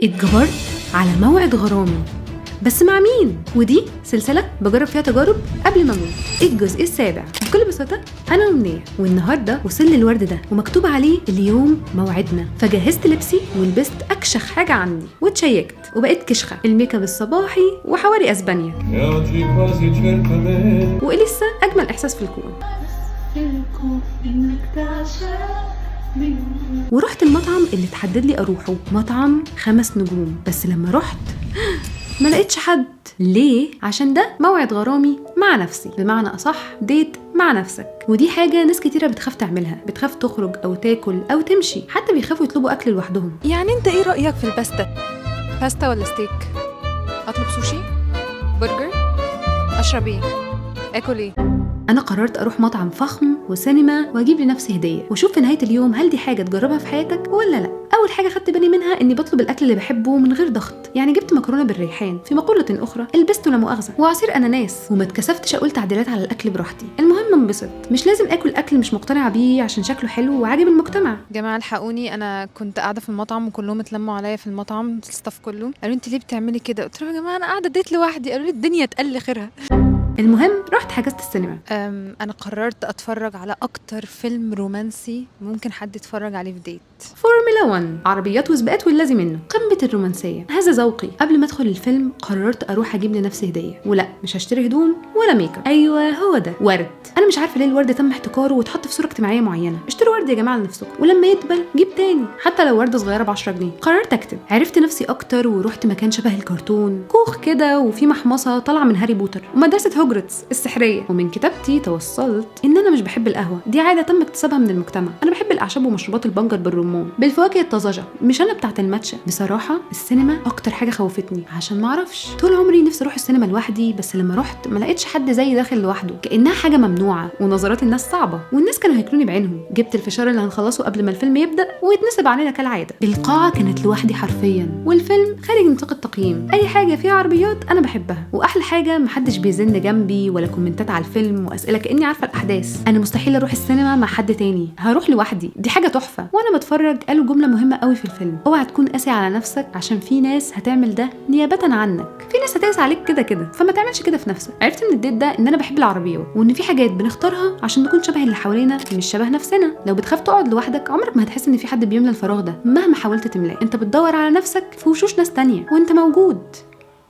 اتجبرت على موعد غرامي، بس مع مين؟ ودي سلسلة بجرب فيها تجارب قبل ما اموت. الجزء السابع. بكل بساطة أنا أمنية، والنهاردة وصل لي الورد ده ومكتوب عليه اليوم موعدنا، فجهزت لبسي ولبست أكشخ حاجة عندي واتشيكت وبقيت كشخة، الميك اب الصباحي وحواري أسبانيا، وإليسا أجمل إحساس في الكون. ورحت المطعم اللي اتحدد لي أروحه، مطعم 5 نجوم، بس لما رحت ما لقيتش حد. ليه؟ عشان ده موعد غرامي مع نفسي، بمعنى أصح date مع نفسك. ودي حاجة ناس كتيرة بتخاف تعملها، بتخاف تخرج أو تاكل أو تمشي، حتى بيخافوا يطلبوا أكل لوحدهم. يعني أنت إيه رأيك في الباستا؟ باستا ولا ستيك؟ أطلب سوشي؟ برجر؟ أشرب إيه؟ آكل إيه؟ أنا قررت أروح مطعم فخم وسينما وأجيب لنفسي هدية، وأشوف في نهاية اليوم هل دي حاجة تجربها في حياتك ولا لأ. أول حاجة خدت بالي منها إني بطلب الأكل اللي بحبه من غير ضغط، يعني جبت مكرونة بالريحان، في مقولة أخرى البسته لا مؤاخذة، وعصير أناناس، وما اتكسفتش أقول تعديلات على الأكل براحتي. المهم انبسط، مش لازم آكل أكل مش مقتنعة بيه عشان شكله حلو وعاجب المجتمع. جماعة الحقوني، أنا كنت قاعدة في المطعم وكلهم اتلموا عليا في المطعم، ال staff كله قالوا أنت ليه بتعملي كده؟ قلت لهم يا جماعة أنا قاعدة date لوحدي، قالوا لي الدنيا تقل خيرها. المهم رحت حجزت السينما. أنا قررت أتفرج على أكتر فيلم رومانسي ممكن حد يتفرج عليه في date. فورمولا 1، عربيات وسباقات واللازم منه، قمة الرومانسية، هذا ذوقي. قبل ما أدخل الفيلم قررت أروح أجيب لنفسي هدية، ولا مش هشتري هدوم ولا ميك اب، أيوة هو ده ورد. أنا مش عارفة ليه الورد تم احتكاره واتحط في صورة اجتماعية معينة. اشتروا ورد يا جماعة لنفسكم، ولما يدبل جيب تاني، حتى لو وردة صغيرة ب10 جنيه. قررت أكتب، عرفت نفسي أكتر ورحت مكان شبه الكرتون، كوخ كده وفي محمصة طالعة من هاري بوتر ومدرسة هوجرتس السحرية. ومن كتابتي توصلت إن أنا مش بحب القهوة، دي عادة تم اكتسابها من المجتمع. أنا بحب الأعشاب ومشروبات البنجر بالرمان بالفواكه الطازجة، مش أنا بتاعة الماتشا. بصراحة السينما أكتر حاجة خوفتني، عشان ما أعرفش، طول عمري نفسي أروح السينما لوحدي، بس لما رحت ما لقيتش حد زيي داخل لوحده، كأنها حاجة ممنوعة ونظرات الناس صعبة والناس كانوا هياكلوني بعينهم. جبت الفشار اللي هنخلصه قبل ما الفيلم يبدأ ويتنسب علينا كالعادة. القاعة كانت لوحدي حرفيا، والفيلم خارج نطاق التقييم. أي حاجة فيها عربيات أنا بحبها، وأحلى حاجة محدش بيزن جنبي ولا كومنتات على الفيلم وأسئلة كأني عارفة الأحداث. أنا مستحيل أروح السينما مع حد تاني، هروح لوحدي، دي حاجة تحفة. وأنا بتفرج قالوا جملة مهمة قوي في الفيلم، اوعى تكون قاسي على نفسك عشان في ناس هتعمل ده نيابة عنك، في ناس هتقاس عليك كده كده، فما تعملش كده في نفسك. عرفت من ال date ده ان انا بحب العربيات، وان في حاجات بنختارها عشان نكون شبه اللي حوالينا مش شبه نفسنا. لو بتخاف تقعد لوحدك عمرك ما هتحس ان في حد بيملى الفراغ ده مهما حاولت تملاه. انت بتدور على نفسك في وشوش ناس تانية وانت موجود.